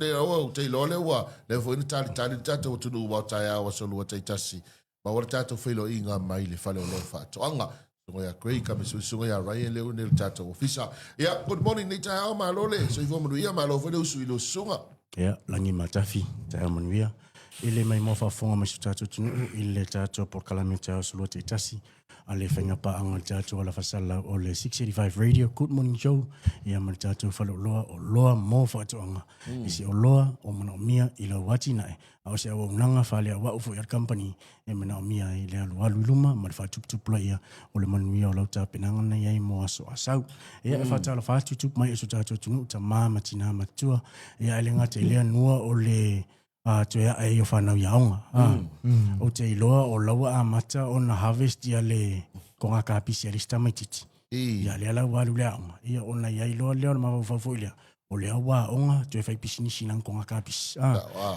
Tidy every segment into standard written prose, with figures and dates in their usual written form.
le aua ou te iloa lea ua leva foi ona talitali le tatou atunuu aua o taeao aso lua taitasi maua le tatou feiloaiga mai le fale o lau faatoaga. Susuga ia Craig, kame sui susuga ia Ryan lea ua nei le tatou ofisa. Ia, good morning nei taeao, malo le soifua manuia, malo foi le usu i le susuga. Ia, lagi matafi, taeao manuia. I le maimoa faafofoga mai si o tatou atunuu i le tatou polokalame taeao aso lua taitasi a le faiga paaga o le tatou alafasala o le 685 Radio Good Morning Show ia ma le tatou faleoloa o Loa mo Faatoaga. I se oloa o manaomia i lau atinae a o se auaunaga faaleauau foi a le kamupani e manaomia ai le alualu i luma ma le faatuputupulaia o le manuia o lau tapenaga na i ai mo aso a sau. Ia, e faatalofa atu i tupu mai o so tatou atunuu, tama ma tina matutua, ia, e le gata i lea nua o le toe ae ai o fanau i aoga. Ou te iloa o la ua amata ona harvest ia le koga kapisi a le isi tamaitiiti. Ia, lea la ua alu i le aoga, ia ona i ai loa lea o le mafaufau foi lea, o lea ua aoga toe fai pisinisi na koga kapisi.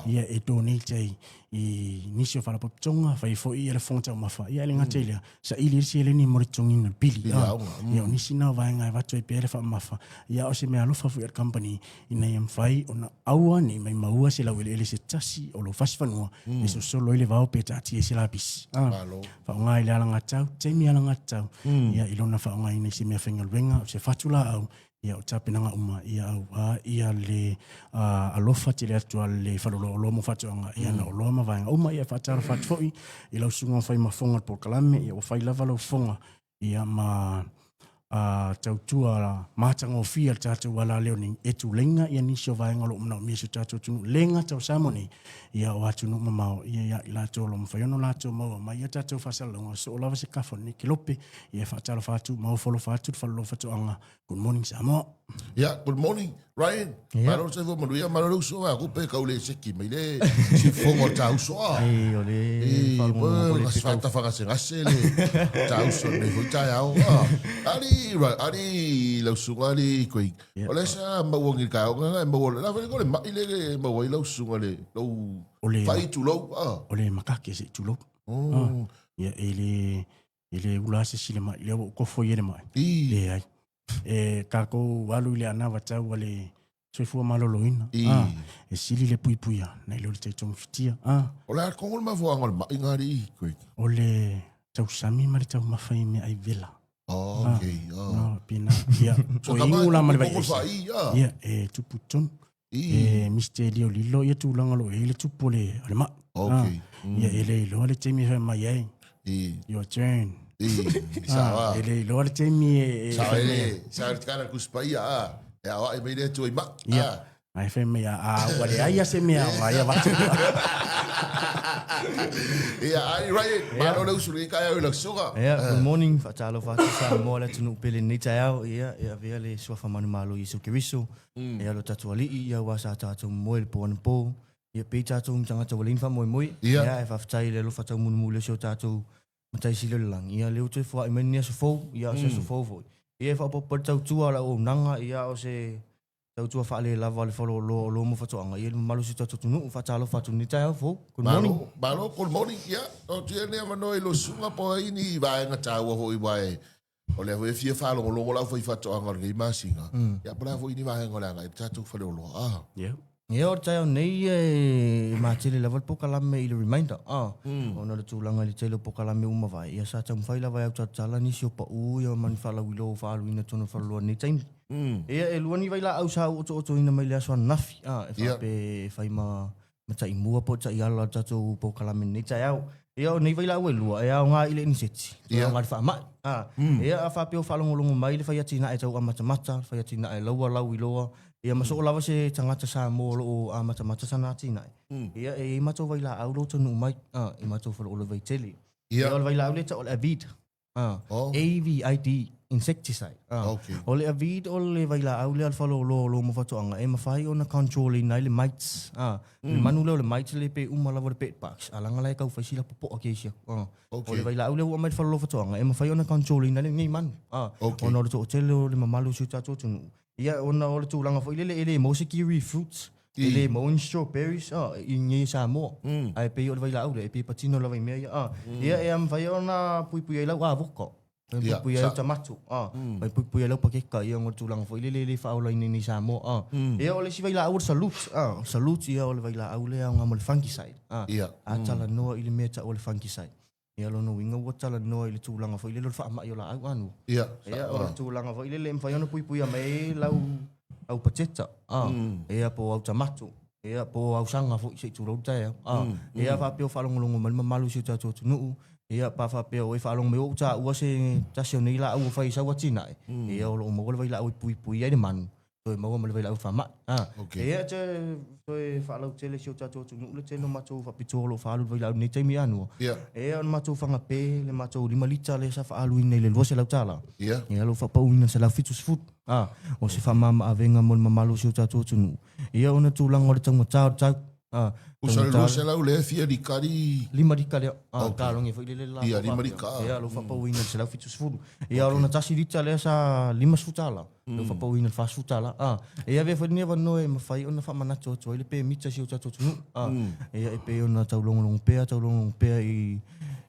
Ia, e donate ai i nisi o faalapotopotoga, fai foi ia le fofoga taumafa. Ia, e le gata i lea, saili ai le seleni mo le totogiina o le pili. Pili aoga. Ia, o nisi na o vaega e avatu ai pea le faamamafa. Ia, o se mea alofa foi a le company ina ia mafai ona aua ne i maumau se laueleele se tasi o lou fasi fanua e sosolo ai le vao pe taatia ai se lapisi. Malo. Faaaoga i le alagatatau, taimi alagatatau, ia i lona faaaogaina i se mea faigaluega, o se fatu laau, ia o tapenaga uma, ia aua ia le alofa tele atu a le faleoloa mo faatoaga, ia na oloa ma vaega uma. Ia e faatalofa atu foi i lau susuga fai ma fofoga o le polokalame, ia ua fai lava lau fofoga ia ma tautua matagofie le tatou alaleo nei e tuleiga ia nisi o vaega o lo o manaomia i si o tatou atunuu, le gata o Samoa nei, ia o atunuu mamao, ia ia i latou o lo o mafai ona latou maua mai ia tatou faasalalauga, soo lava se kafa o lenei kelope, ia e faatalofa atu ma ofo alofa atu le Faleoloa Faatoaga. Good morning Samoa. Yeah, good morning Ryan. Yeah. Malo le soifua manuia, malo le uso a kupe kau le seki mai le sifogo o le tauso a. Ei, o le Ei, faalogologo po le ka petau. sfata whakasegasse le tauso nei foi taeao. Ah, ali, right, ali lau susuga ali Craig. Yeah. O le sa maua ngi ka o nga maua la fai ko le mai le le maua i lau susuga le lau O le fai tulou. Ah. o le makake se i tulou. Oh. Ia e le e le ula se sile mai lea ua ou kofo i ele mai. I. Leai. E tatou alu i le anava tau a le soifua maloloina. I. Ah, e sili le puipuia nai lo le taitogafitia. Ah, O le a kongo le mafuaaga o le mai nga ali Craig. o le tausami ma le taumafa i meaai vela. Oh, okay. Oh. No, pina. Ia, So o ka igu la ma le kongo vaiaisa. fai, ah. Ia, e tupu tonu. I. E misteri o lilo ia tulaga o lo o i ai le tupu o le, o le mai. Okay. Ah, ia, e le iloa le taimi e fai mai ai. I. Your turn. I. Sa Ah, e le iloa le taimi e, e Sa fai mai ai. e sa le kana kuspaia a. E awa e mai le atu i ma. Ia. Ah. Ai fai mai a, a ua leai a se mea o ai avatu. Ia, ai Ryan, malo le usu le kai au le suga. Ia, good morning, faatalofa atu Samoa le atunuu pele i lenei taeao, ia, e avea le suafa manumalo o Iesu Keriso, ia lo tatou Alii, ia aua sa tatou momoe i le po anapo, ia pei tatou ma tagata ua leai ni faamoemoe, Ia. ia, e faafetai i le alofa taumunumuli o si o tatou Matai Sili o le Lagi, ia, lea ua toe foai mai lenei aso fou, ia, o se aso fou foi, ia, e faaopoopo ai le tautua a le auaunaga, ia, o se tautua faalelava a le faleoloa o Loa mo Faatoaga, ia, i le mamalu o si o tatou atunuu, faatalofa atu i lenei taeao fou. Good morning. Malo, malo, good morning. Ia, o tia nei avanoa i lo susuga po o ai ni vaega taua foi aua e o lea foi e fia faalogologo le aufaifaatoaga o lenei masina. Ia, po o le a foi ni vaega o le agai i le tatou faleoloa. Ah. Yeah. Ia, o le taeao nei e matele lava le polokalame i le reminder, ah, ona o le tulaga i le tele o polokalame ua mavae, ia sa taumafai lava e autalatala nisi o pau ia ma ni faalauiloa ua faaaluina i totonu o le faleoloa i lenei taimi. Ia, e lua ni vailaau sa ou otootoina mai le aso ananafi, ah, e faapea e fai ma ma taimua po o taiala o le tatou polokalame i lenei taeao. Ia, o nei vailaau e lua, e aoga i le iniseti, e aoga i le faamai. Ah, Ia, a faapea o faalogologo mai le fai atinae tau amatamata, le fai atinae laua lauiloa, ia ma soo lava se tagata Samoa o lo o amatamata sana atinae. Ia, e i ai matou vailaau lo taunuu mai, ah, i matou faleoloa i Vaitele. Ia, o le vailaau lea e tau o le Avid. Ah, Oh. AVID, insecticide. Ah. Okay. O le Avid o le vailaau lea a le faleoloa o lo mo faatoaga e mafai ona control ina ai le mites. Ah, le manu lea o le mites le pe uma lava le bed bugs. A langa la e tau fai sila popoa ke isi aku. Ah. Okay. O le vailaau lea ua aumai le faleoloa faatoaga e mafai ona control ina lenei manu. Ah, Okay. ona o le toatele o le mamalu o si o tatou atunuu. Ia, ona o le tulaga foi lele e le maua se kiwi fruits, e le maua ni strawberries ah, i inei i Samoa. Ae pei o le vailaau lea, e pei e patino lava i mea ia. Ah. Ia, e mafai ona puipui ai lau avoka. Mai puipui ai au tamato, a. Mai puipui ai lau pakeka, ia ona o le tulaga foi lele e le faaolaina i inei i Samoa, a. Ia o le isi vailaau o le salute, a. O le salute, ia o le vailaau lea e aoga mo le fungicide, a. A talanoa i le mea e tau o le fungicide, ia lona uiga ua talanoa i le tulaga foi lele o le faamai o laau anua. Ia, o le tulaga foi lele e mafai ona puipuia mai ai lau au pateta, a. Ia po o au tamato, ia po o au saga foi se i tulou le taeao, a. Ia faapea o faalogologo mai le mamalu o si o tatou atunuu, Ia, pa faapea o e faalogo mai ua ou taua se tasi o nei laau ua fai i sau atinae, ia o lo o maua le vailaau e puipui ai le manu, toe maua ma le vailaau faamai. A, ia te toe faalautele i si o tatou atunuu le tele o matou faapitoa o lo o faaalu i le vailaau i lenei taimi anua. Ia, o le matou faga pe, le matou 5 lita lea sa faaaluina i le $200, ia o lo o faapauina i le $170. A, o se faamama-avega mo le mamalu o si o tatou atunuu. Ia, ona tulaga o le taugata o le tau, Ah, Usa le 200 lea fia lika li. Lima lika lea. Ah, okay. Talogi foi lele la. Ia lima lika. Ia lo faapauina le 170. Ia lona tasi lita lea sa 50 tala. Lo faapauina le 40 tala. Ah, ia avea foi lenei avanoa e mafai ona faamanatu atu ai le pemita si o tatou atunuu. Ah, ia e pei ona taulogologo pea, taulogologo pea i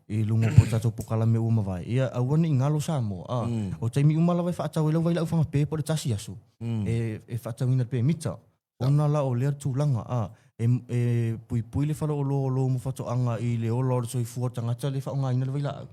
i luga o tatou polokalame ua mavae. Ia aua ne i galo Samoa. Ah, o taimi uma lava e faatau ai lau vailaau fagapē po o le tasi aso. E e faatauina le pemita. Ona la o lea tulaga, a, e, e puipui le faleoloa o lo ma faatoaga i le ola o le soifua o le tagata le faaaogaina le vailaau.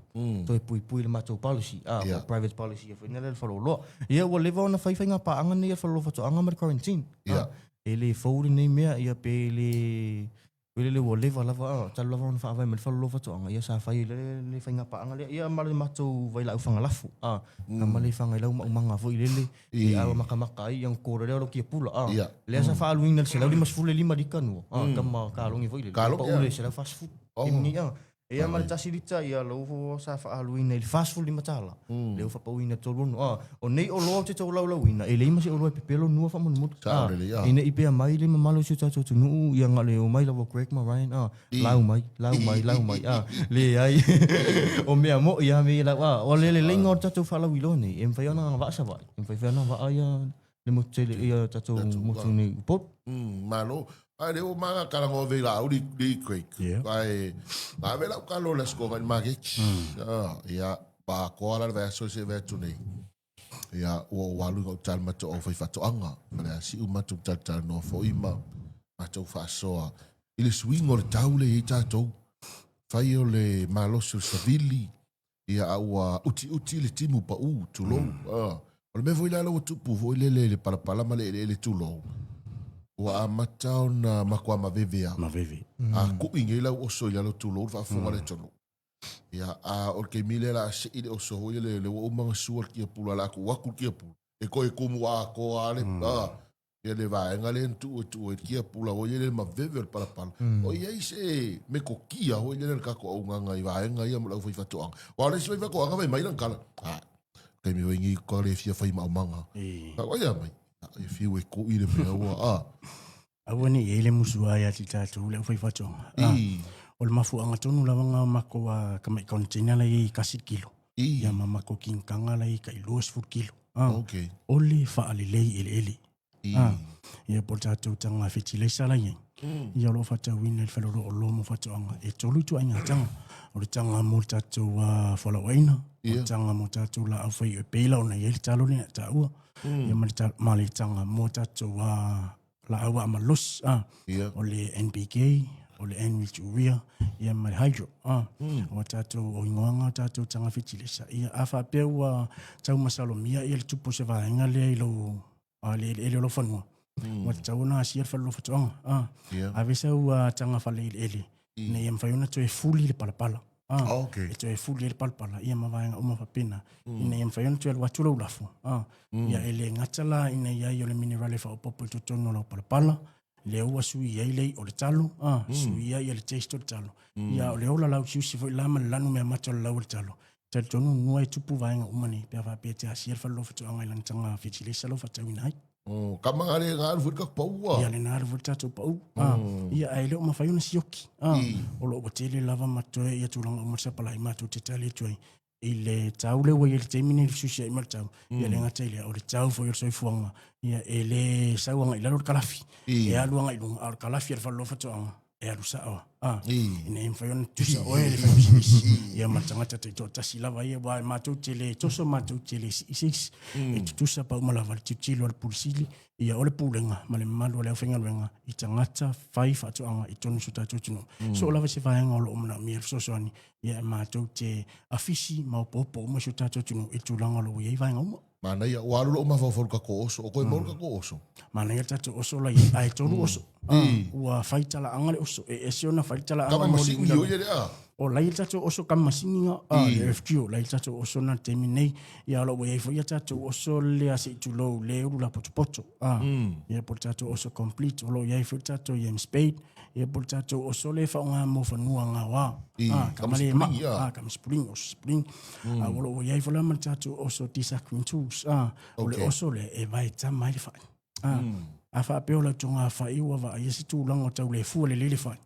Toe puipui le matou policy, a, yeah. private policy e foi lea le faleoloa. Ia ua leva ona fai faiga paaga nei a le faleoloa faatoaga ma le quarantine. Yeah. A, e le fou lenei mea, ia pe le Foi lele ua leva lava, a, talu lava ona faavae mai le faleoloa faatoaga, ia sa fai ai le, le faiga paaga lea, ia ma le matou vailaau fagalafo, a, mm. ma le faga i lau maumaga foi lele, i a makamaka ai, ia kora lea o lau kiapula, a, yeah. lea sa faaluina le 155 lika nua, a, tama kalogi foi lele, pa ule 140, oh. Ni, a, Ia ma le tasi lita, ia lou fo sa faaluina i le 45 tala. Mm. Leu faapauina tolu ono. Ah, o nei oloa ou te taulaulauina, e leai ma se oloa e pepelo nua faamolemole. Sao lelei, ah. Ina i pea mai le mamalu o si o tatou atunuu, ia nga le omai lava o Greg ma Ryan, ah, lau mai, lau mai, lau mai, ah, leai. O mea mo'i a me lau, ah, o le leleiga o le tatou faalauiloa nei, e mafai ona agavaa Savaii, e mafai foi ona agavaa ia le motu tele, ia tatou motu nei i Upolu. Malo. Ae le ua maga kala ngo ve la uri li Craig. Ae na ve la kalo le sko ngai maketi. Ah, ia pa ko ala le vaiaso se ve atu nei. Ia ua ou alu i gauta i le matou aufaifaatoaga. O le asiu matou talatalanoa foi ma matou faasoa i le suiga o le tau lea e i ai tatou. Fai o le malosi o le savili, ia a ua utiuti le timu pau, tulou. Mm. O le mea foi la ua tupu foi lele i le palapala ma le eleele tulou, ua amata ona matua maveve lava. Maveve. A kui nei lau oso i lalo tulou le faafofoga le atunuu. Ia, a o le taimi lea o le a sei le oso foi lele, lea ua uma ona sua le tiapula, o le a tuu atu le tiapula, e toe tumu atoa lava le, Ia le vaega lea na tuu e tuu ai le tiapula foi lele maveve o le palapala. O i ai se metotia foi lele a le tatou auaunaga i vaega ia mo le aufaifaatoaga. Aua o le isi faifaatoaga fai mai lana tala, a, taimi foi nei ka le fia fai maomaga. Tau ai a mai, e fiu e kui le mea ua, a. Aua ne i ai le musua ia te tatou le aufaifaatoaga. O le mafuaaga tonu lava na o matou a tamai container la i ai 1 kilo. Ia ma matou kinkaga la i ai tai 20 kilo. Ah, okay. O le faalelei eleele. I. Ah, ia po o le tatou taga fetilaisa la i ai. Ia o lo o faatauina i le fale o oloa mo faatoaga e tolu ituaiga taga. O le taga mo le tatou uh, fualaauaina, o le taga mo tatou laau fai e pei la ona i ai le talo lea na taua. Ia ma le, ma le taga mo tatou uh, laau aamalosi a o le NPK o le enrich urea ia ma le hydro a o tatou o igoaga o tatou taga fetilesa ia a faapea ua tau masalomia ia le tupu o se vaega lea i lou a le eleele o lau fanua ua tatau ona asia le fale o faatoaga a ave sau taga fale eleele ina ia mafai ona toe fuli le palapala. Ah, okay. E toe fuli ai le palapala, ia ma vaega uma faapena. Ina ia mafai ona toe alu atu lau lafo. Ah, Ia e le gata la ina ia ai o le mineral e faaopoopo i totonu o lau palapala, lea ua sui ai le i'a o le talo, ah, sui ai le taste o le talo. Ia o le ola lausiusi foi la ma le lanu meamata o le lau o le talo. Talitonu nua e tupu vaega uma nei pe a faapea e te asia le fale o faatoaga i lana taga fetilesa lau faatauina ai. Oh, ka manga le ga alu foi ka paua. Ia le na alu foi le tatou pau. Ah, ia ae le o mafai ona sioki. Ah, o lo o ua tele lava ma toe ia tulaga uma le sapalai matou te tali atu ai i le tau lea ua i ai le taimi nei le fesuisuiai ma le tau. Ia le gata i lea, o le tau foi o le soifuaga, ia e le sau agai i lalo le kalafi. E alu agai i luga, a o le kalafi a le fale o faatoaga. e alu sa'o a ina ia mafai ona tutusa oe le fai pisinisi ia ma le tagata taitoatasi lava ia aua matou te le toso matou te le sii se isi e tutusa pa uma lava le tilotilo a le Pule Sili ia o le Pulega ma le mamalu o le aufaigaluega i tagata fai faatoaga i totonu o si o tatou atunuu. So o lava se vaega o lo o manaomia le fesoasoani ia e matou te afisi ma opoopo uma si o tatou atunuu i le tulaga o lo o i ai vaega uma. Manaia, ua alu lou mafaufau i le tatou oso. O koe maua le tatou oso? Manaia le tatou oso la i ai, ae tolu oso. Ua fai talaaga le oso, e ese ona fai le talaaga Kama mo masini liuila o ia le a. O la i ai le tatou oso kama masini ga, le FQ, la i ai le tatou oso na i le taimi nei. Ia o lo o ua i ai foi ia tatou oso lea se i tulou le ulu lapotopoto. Ia po o le tatou oso complete. O lo o i ai foi le tatou yam spade, ia po o le tatou oso lea e faaaoga mo fanua gaoa. I, Kama le maa, spulingi, a. Kama spulingi, oso spulingi. A o lo o i ai foi la ma le tatou oso desuckering tools. O le oso lea e vaetama ai le fai. A faapea o lau togafai ua vaaia se tulaga o tau le fua lelei le fai.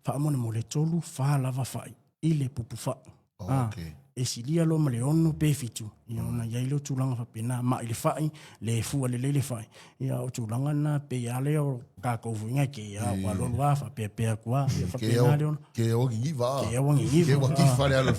Faamolemole 3, 4 lava fai i le pupu fai. E silia loa ma le 6 pe 7, ia ona i ai lea o tulaga faapena, mai le fai, le fua lelei le fai. Ia o tulaga na pei lava lea o tatou foi ngai ke ia ua alu alu lava faapeapea atu lava, ia faapena lea ona. Ke au gigiva. Ke au gigiva. Ke ua tifa le alu.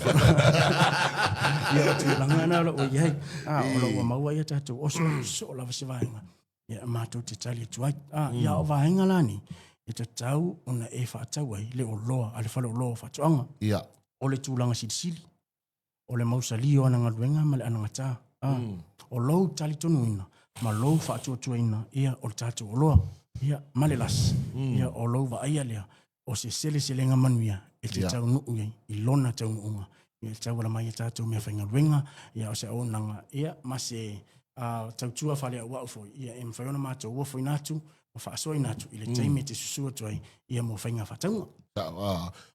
Ia o tulaga na o lo o i ai. O lo o ua maua ia tatou oso soo lava se vaega. Ia matou te tali atu ai. Ia o vaega la nei, e tatau ona e faatau ai le oloa a le faleoloa o faatoaga. Ia. O le tulaga silisili, o le mausali o ana galuega ma le anagata. O lou talitonuina ma lou faatuatuaina, ia, o le tatou oloa. Ia, ma le lasi, ia, o lou vaaia lea, o se seleselega manuia e te taunuu ai i lona taunuuga. Ia, e tauala mai i a tatou meafaigaluega, ia, o se auaunaga, ia, ma se tautua faaleauau foi, ia, e mafai ona matou ofoina atu ma faasoaina atu i le taimi e te susu atu ai, ia, mo faiga faatauga.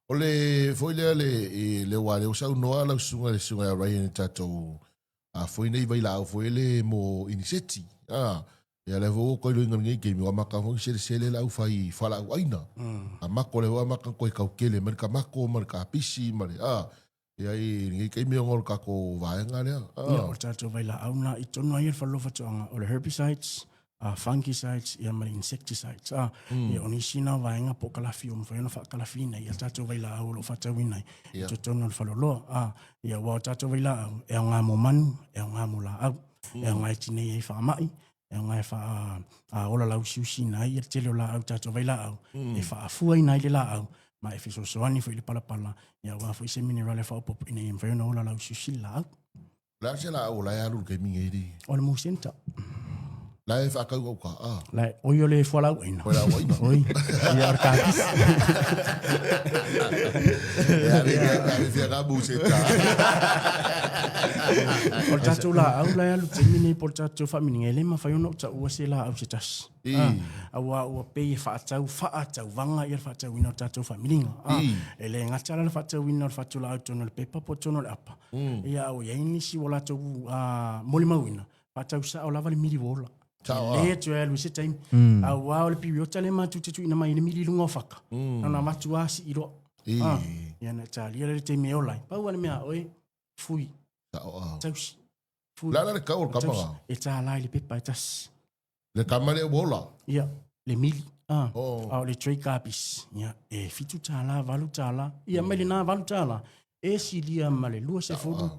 O le foi lea le, i le aua lea ua saunoa lau susuga le susuga ia Ryan i tatou a foi nei vailaau foi le mo iniseti. A, ia lea foi ua koe loinga lenei taimi, ua amata foi selesele le aufai falaau aina. A mako lea ua amata koe kaukele mai le kamako ma le kapisi ma le, a, ia i lenei taimi ona o le tatou vaega lea. A. Ia, o le tatou vailaau na i tonu ai le faleoloa faatoaga, o le herbicides, fungicides, ia ma le insecticides. Ia o nisi na o vaega po o kalafi o mafai ona faakalafiina i a tatou vailaau o lo o faatauina ai i totonu o le faleoloa. Ia aua o tatou vailaau, e aoga mo manu, e aoga mo laau, e aoga e tinei ai faamai, e aoga e faaola lausiusiina ai le tele o laau tatou vailaau, e faafuaina ai le laau, ma e fesoasoani foi i le palapala, ia aua foi se mineral e faaopoopo ina ia mafai ona ola lausiusi le laau. Le a se laau o la e alu i le taimi nei alii? O le Musenta. La e faatau gauta, a? La e, oi o le fualaau aina. Fualaau aina. Oi, ia o le kapisi. E ave fia, ave fia ka Musenta. O le tatou laau la e alu i le taimi nei po o le tatou faaminiga, e le mafai ona ou taua se laau se tasi. Aua ua pei e faatau faatauvaga ia le faatauina o le tatou faamiliga. E le gata la le faatauina o le fatulaau i totonu o le pepa po o totonu o le apa, ia a ua i ai nisi ua latou molimauina, faatau sao lava le mili ua ola. Sao E le toe alu i se taimi. Aua o le piriota lea matou te tuuina mai ai le mili i luga o faka, na ona avatu lava sii loa. Ia na talia lea le taimi e ola ai. Pau lava le mea a oe, fui, Sao tausi, fui, Le a la le tau o le kama tausi. E $1 i le pepa e tasi. Le kama lea ua ola? Ia, le mili. A o le tray kapisi, ia, e $7, $8. Ia, mai lena $8, e silia ma le 20,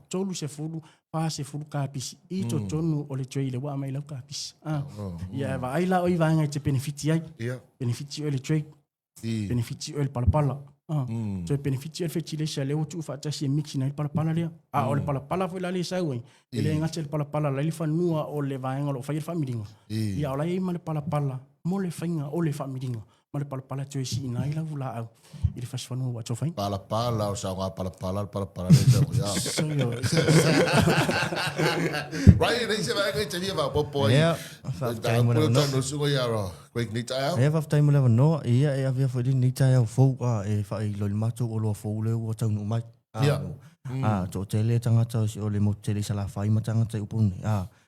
30, 40 kapisi i totonu o le tray lea ua aumai lau kapisi. Ia, e vaai la oe i vaega e te penefiti ai. Penefiti oe i le tray. Penefiti oe i le palapala. Toe penefiti oe i le fertilizer lea ua tuufaatasi e mix ina ai le palapala lea. A o le palapala foi la lea e sau ai, e le gata i le palapala la i le fanua o le vaega o lo o faia le faamiliga, ia a o la e i ai ma le palapala mo le faiga o le faamiliga ma le palapala e toe siina ai lau laau i le fasifanua ua atofaina. Palapala o saoga palapala le palapala lea tau ia. Ryan, e se vaega i te fia faaopoopo ai. Ia, faafetai mo le avanoa. Tano susuga ia Craig nei taeao. Ia, faafetai mo le avanoa. Ia, e avea foi lenei taeao fou e faailoa i le matou oloa fou lea ua taunuu mai. Ia. Toatele tagata o le motu tele i Salafai ma tagata i Upolu nei.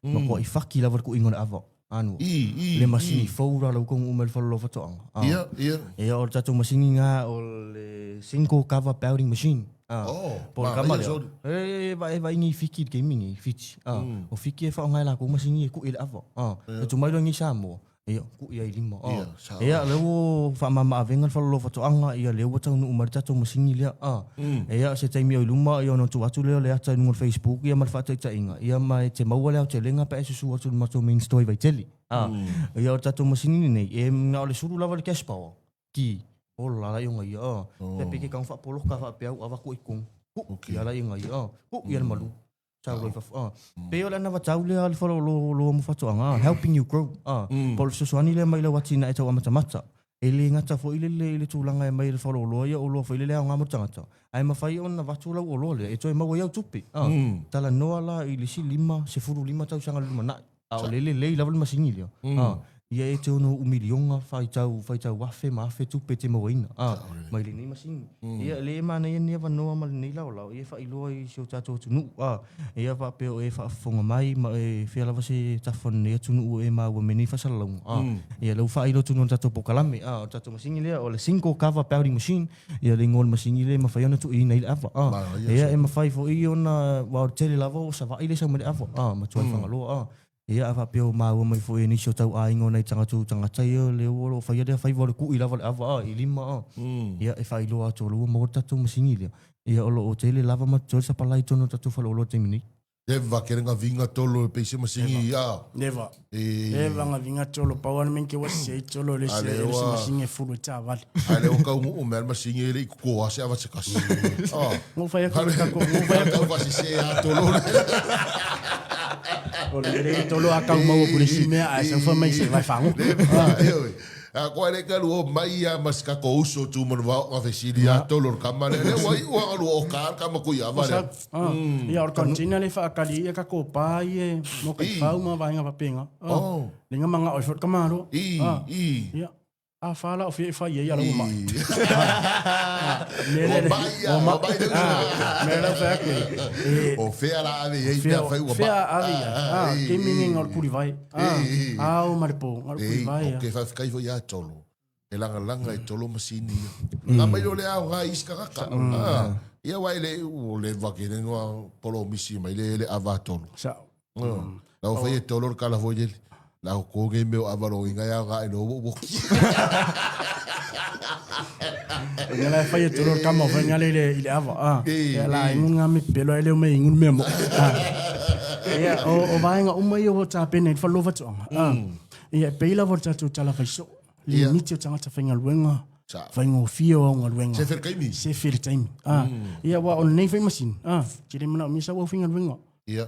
Matuai faki lava le kuiga o le ava. Anu. Le masini fou la lau taunuu mai le faleoloa faatoaga. Ia, ia. Ia, o le tatou masini lena o le single cover belting machine. Oh, Po o le kama lea. E vaai nei Fiti i le taimi nei, Fiti. O Fiti e faaaoga e latou masini e kui i le ava. E tuu mai loa nei i Samoa. Ia, ku'i ai i lima. Ia, sao. Ia, lea ua faamama-avega le faleoloa faatoaga, ia lea ua taunuu mai le tatou masini lea. A. Ia, o se taimi o i luma, ia ona tuu atu lea o le ata i luga o le Facebook ia ma le faataitaiga, ia ma e te maua le aotelega pe a e susu atu i le matou main store i Vaitele. A. Ia, o le tatou masini lenei, e na o le sulu lava le cash power, ki, ola la ioga ia, a. Pe pe ke kau faapoloka faapea au avatu i tonu, ku, ia la ioga ia, a, ku, ia le malu. Tau loa i fafo. Ah. Pei o le anavatau lea a le faleoloa mo faatoaga, ah, helping you grow. Ah. Po o le fesoasoani lea mai lau atinae tau amatamata. E le gata foi le, le, le tulaga e aumai e le faleoloa ia oloa foi lele e aoga mo le tagata, ae mafai ona avatu lau oloa lea e toe maua ai au tupe. Ah. Talanoa la i le isi 5, 15 tausaga i le lumanai. A o le lelei lava le masini lea. Mm. Ia e te ono uu miliona faitau, faitau afe ma afe tupe e te mauaina. Ah, mai lenei masini. Mm. Ia le e manaia lenei avanoa ma lenei laolao, ia e faailoa i si o tatou atunuu. Ah, ia faapea o e faafofoga mai ma e fea lava se tafa o lenei atunuu e maua mai nei faasalalauga. Ah, Ia lea ua faailoa tonu e le tatou polokalame. Ah, o le tatou masini lea o le single cover pouting machine. Ia le igoa o le masini lea e mafai ona tuuina ai le ava. Ah, ia e mafai foi ona, aua o le tele lava o Savaii lea e sau mai le ava. Ah, matua i Fagaloa. Ah, ia a faapea o maua mai foi e nisi o tau aiga o nai tagata tagata ia lea o lo o faia lea faiva o le kui lava o le ava ah, i lima ah. Ia e faailoa atu o lea ua maua le tatou masini lea. Ia o lo o tele lava ma totoe le sapalai i totonu o le tatou faleoloa i le taimi nei. Neva kere nga vinga tolo pe se masingi ia. Neva. E. Neva nga vinga tolo pa wan men ke wa se tolo le se le se masingi fulu ta vale. Ale o kau ngu me masingi le ko ase ava se kasi. Ah. Ngo fa ya ko ka ko ngo fa ya ko fa se a tolo. O le le tolo a kau mau ku le si mea a se fa mai se vai fa ngo. Neva. A koa le ka luo mai ia mas ka ko uso tu mon vao ka fesili a tolo ka male le wai ua ka luo ka ka ma kui ava le. Ia o le container le whaakali ia ka ko pa ie mo kai whau ma vaenga papenga. Oh. Le nga manga oi fot ka malo. I i. Ia. A wha la o fia i whai ia la uma. Me le. O mai Me la wha koe. O fea la ave ia i pea whai ua Fea ave ia. Ah, ke mingi ngā kuri vai. Ah, au ma le po, ngā kuri vai. Ok, whawhikai fo ia tolo. E langalanga e tolo masini ia. Nga mai lo le ao ngā isi kakaka. Ia wai le o le vake le noa polo misi mai le le ava tolo. Sa. La o whai e tolo le kala fo yele. La o kō ngai meo ava ro inga ia ngā e no wo woki. Nga la fai e tolo kama fai nga le i le ava. Ah. Ia la ingun nga me pelo ele o me ingun me mo. Ah. Ia o o vaenga uma ia o ta pene i whalova tuanga. Ah. Ia pei lava o tatou tala fai so. Le miti o tangata whaingaluenga. Whaingofia o ngaluenga. Se whiri taimi. Se whiri taimi. Ah. Ia wa o nei whai masini. Ah. Te le mana o misa wa whaingaluenga. Ia.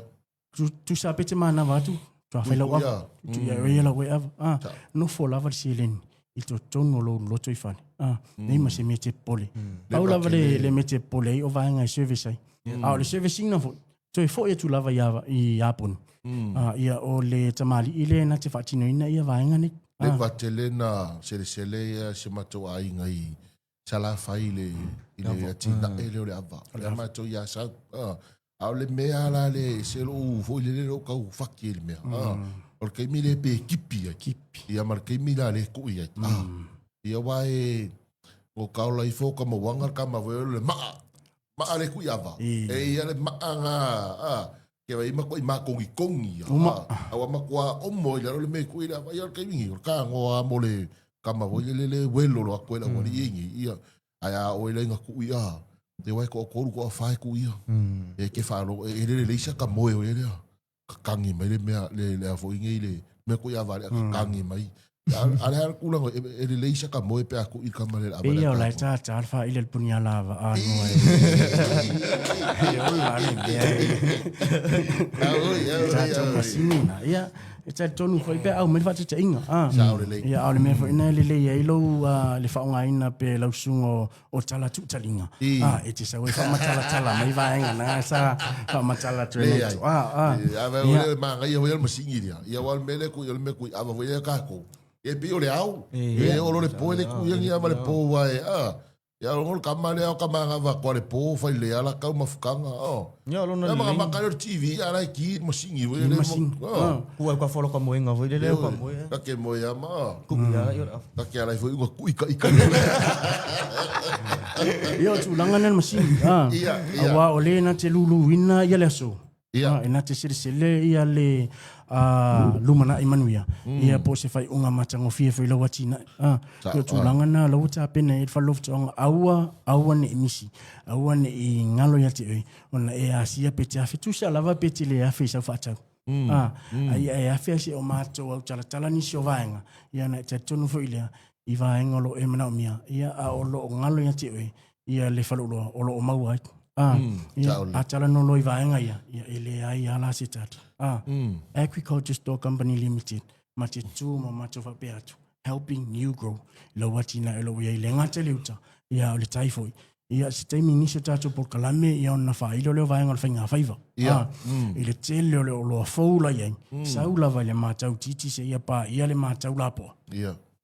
Tu tu sa pe te manawa atu. Tu a whai lau ava. Tu ia rea lau e ava. Ah. Nofo lava le seleni i totonu o lou loto i fale. Ah. Nei ma se mea te popole. Pau lava le le mea te popole ai o vaega e service ai. A o le service ina foi. Toe foi atu lava i i Iaponi. Ah, ia o le tamalii le na te faatinoina ia vaega nei. Le va tele na selesele ia si o matou aiga i Salafai i le i le atinae lea o le ava. O le matou i Asau. A o le mea la le se lou foi lele lou kau faki i le mea. O le taimi le pe kipi ai. Kipi. Ia ma le taimi la le kui ai. Ia wa e o kaola ifo ka mauanga ka ma le maa. Maa le kui ava. E ia le maa ngā, a, ke wai ma koi mā kongi kongi ia. Uma. A, awa ma kua omo i lalo le me kui le ava ia le kaimingi. O ka ngoa mo le kama voi le le welo lo ako e la wali ingi. Ia, ai a oe le inga kui a. Te wai ko koru ko a whae kui ia. E ke whalo, e le le leisa ka moe o le lea. Kakangi mai le mea, le, le a foi ngei le mea ko ia vale a kakangi mai. A le ala kula e le leisa ka moe pe a ku i ka male a vale. Ia o lai tā tā alfa i le puni ala ava a noa e. E o la le mea. A oi, a oi, Tā tā masini na. Ia, e talitonu foi pe au mai le faataitaiga. Ah. Sao lelei. Ia, a o le mea foi na e lelei ai lou le faaaogaina pe lau susuga o o tala tuutaliga. I. Ah, e te sau ai faamatalatala mai vaega na sa faamatala atu ai Leai. nei tu. Ah, ah. E, a Ia. o le magaia foi o le masini lea. Ia aua o le mea lea kui, o le mea kui ava foi lea kākou. E pei o le ao. E oo loa le po e le kui agi ava le po aua e, ah. Ia o le kama lea o ka magava koa le po fai le ala kau mafukaga, oh. Ia, o lona Ia lelei. makamaka lea o le TV, a la e ki le masini foi Ki le lea. masini. Ah. Ku ai ka folo ka moenga foi lele ka moe. Ka ke moe ama, ah. Ku ia ia le Ka ke ala i foi ua kui ka ika. Ia o tulaga lea le masini. Ah. Ia, ia. Aua o le na te luluina ia le aso. Ia. E na te selesele ia le lumanai manuia, ia po o se faaiuga matagofie foi i lau atinae. O tulaga na la ua tapena i ai le Fale o Faatoaga, aua, aua ne i misi, aua ne i galo ia te oe, ona e asia pe te afe, tusa lava pe te le afe i sau faatau. A ia e afe se o matou autalatala nisi o vaega, ia ona e talitonu foi lea, i vaega o lo o e manaomia, ia a o lo o galo ia te oe, ia le faleoloa o lo o maua ai. Ia, a talanoa loa i vaega ia, ia e leai lava la se tali. Agriculture Store Company Limited, ma te tu ma matou faapea atu, helping you grow, i lau atinae o lo o i ai, le gata i le uta, ia a o le tai foi. Ia, se taimi nisi o tatou polokalame, ia ona faailo lea o vaega o le faigafaiva. I le tele o le oloa fou la i ai, sau lava i le matau titi seia paia le matau lapoa.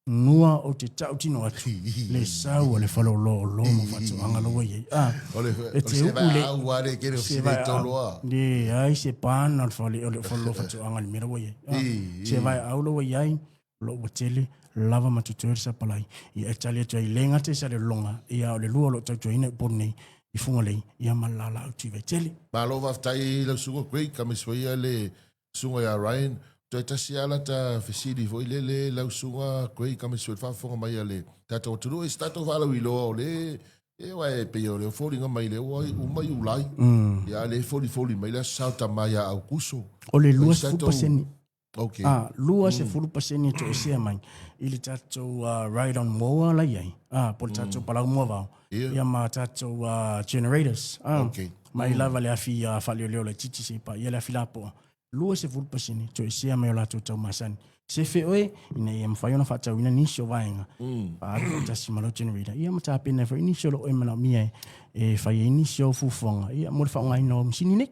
Nua ou te tautino atu le sau a le faleoloa o lo ma faatoaga la ua i ai. Ah, O le, e te upu le au a le kere o se toloa. Leai se pana o le fale o le faleoloa faatoaga le mea la ua i ai. Ah, se vaeau la ua i ai, lo ua tele lava ma totoe le sapalai. Ia e tali atu ai le gata i Salelologa, ia o le lua o lo o tautuaina i Upolu nei, i Fugalei, ia ma le lalau tu i Vaitele. Malo faafetai lau susuga Craig, kamisoia ia le Susuga ia Ryan, toe tasi lava lata fesili foi lele lau susuga Craig Kamisue, le faafofoga mai a le tatou atunuu i se tatou faalauiloa o le e aua e pei o lea foliga mai lea ua uma Iulai. Ia a lea e folifoli mai le Aso Sa o Tama ia Aukuso. O le 20%. Okay. Ah, 20% e toesea mai i le tatou ride on mower la i ai. Ah, po o le tatou palau moavao. Ia ma tatou generators. Ah, okay. Mai lava le afi faaleoleo laitiiti seia paia le afi lapoa. 20% toesea mai o latou tau masani. Sefe oe, ina ia mafai ona faatauina nisi o vaega, faaalu faatasi ma lau generator, ia ma tapena ai foi nisi o lo o e manaomia e fai ai nisi o fuafuaga, ia mo le faaaogaina o masini nei.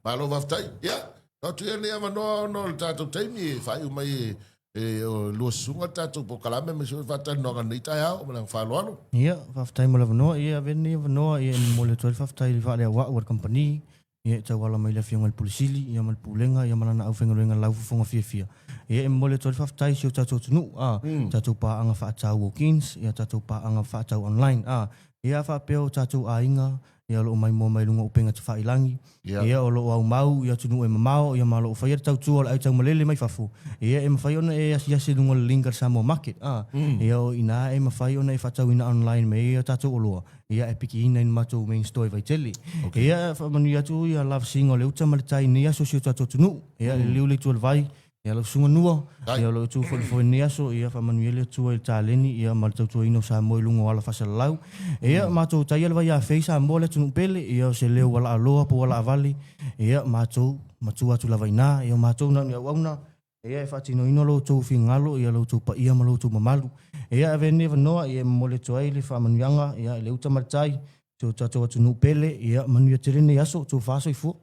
Malo faafetai. Ia, atu ia lenei avanoa ona o le tatou taimi e faaiu mai e E o lua susuga le tatou polokalame aemaise foi le faatalanoaga i lenei taeao. Ma le agaga faaaloalo. Ia, faafetai mo le avanoa. Ia, avea lenei avanoa ia e momoli atu ai le faafetai i le faaleauau a le kamupani, ia e tauala mai i le Afioga i le Pule Sili, ia ma le Pulega, ia ma lana aufaigaluega laufofoga fiafia. Ia e momoli atu ai le faafetai i si o tatou atunuu, a, tatou paaga faatau walk-ins, ia tatou paaga faatau online, a, ia faapea o tatou aiga, ia o lo o maimoa mai luga o upega tafailagi, ia o lo o aumau i atunuu e mamao, ia ma o lo o faia le tautua o le aitaumalele mai fafo, ia e mafai ona e asiasi i luga o le link a le Samoa Market, a, ia o i ina e mafai ona e faatauina online mai ai a tatou oloa, ia e pikiina i le matou main store i Vaitele. Ia e faamanuia atu ia lavasiga o le uta ma le tai i lenei aso i si o tatou atunuu, ia liliu le itu o le vai, Ia lau susuga Nua, ia o lo o tu foi foi lenei aso, ia faamanuia le Atua i le taleni ia ma le tautuaina o Samoa i luga o ala faasalalau. Ia matou taia le vaiafei Samoa le atunuu pele, ia o se leo ua laaloa po ua laavale, ia matou matua atu lava i ina, ia o matou na o ni auauna, ia e faatinoina lo outou finagalo, ia lo outou paia ma lo outou mamalu. Ia avea lenei avanoa ia e momoli atu ai le faamanuiaga ia i le uta ma le tai, si o tatou atunuu pele, ia manuia tele lenei aso, tofa soifua.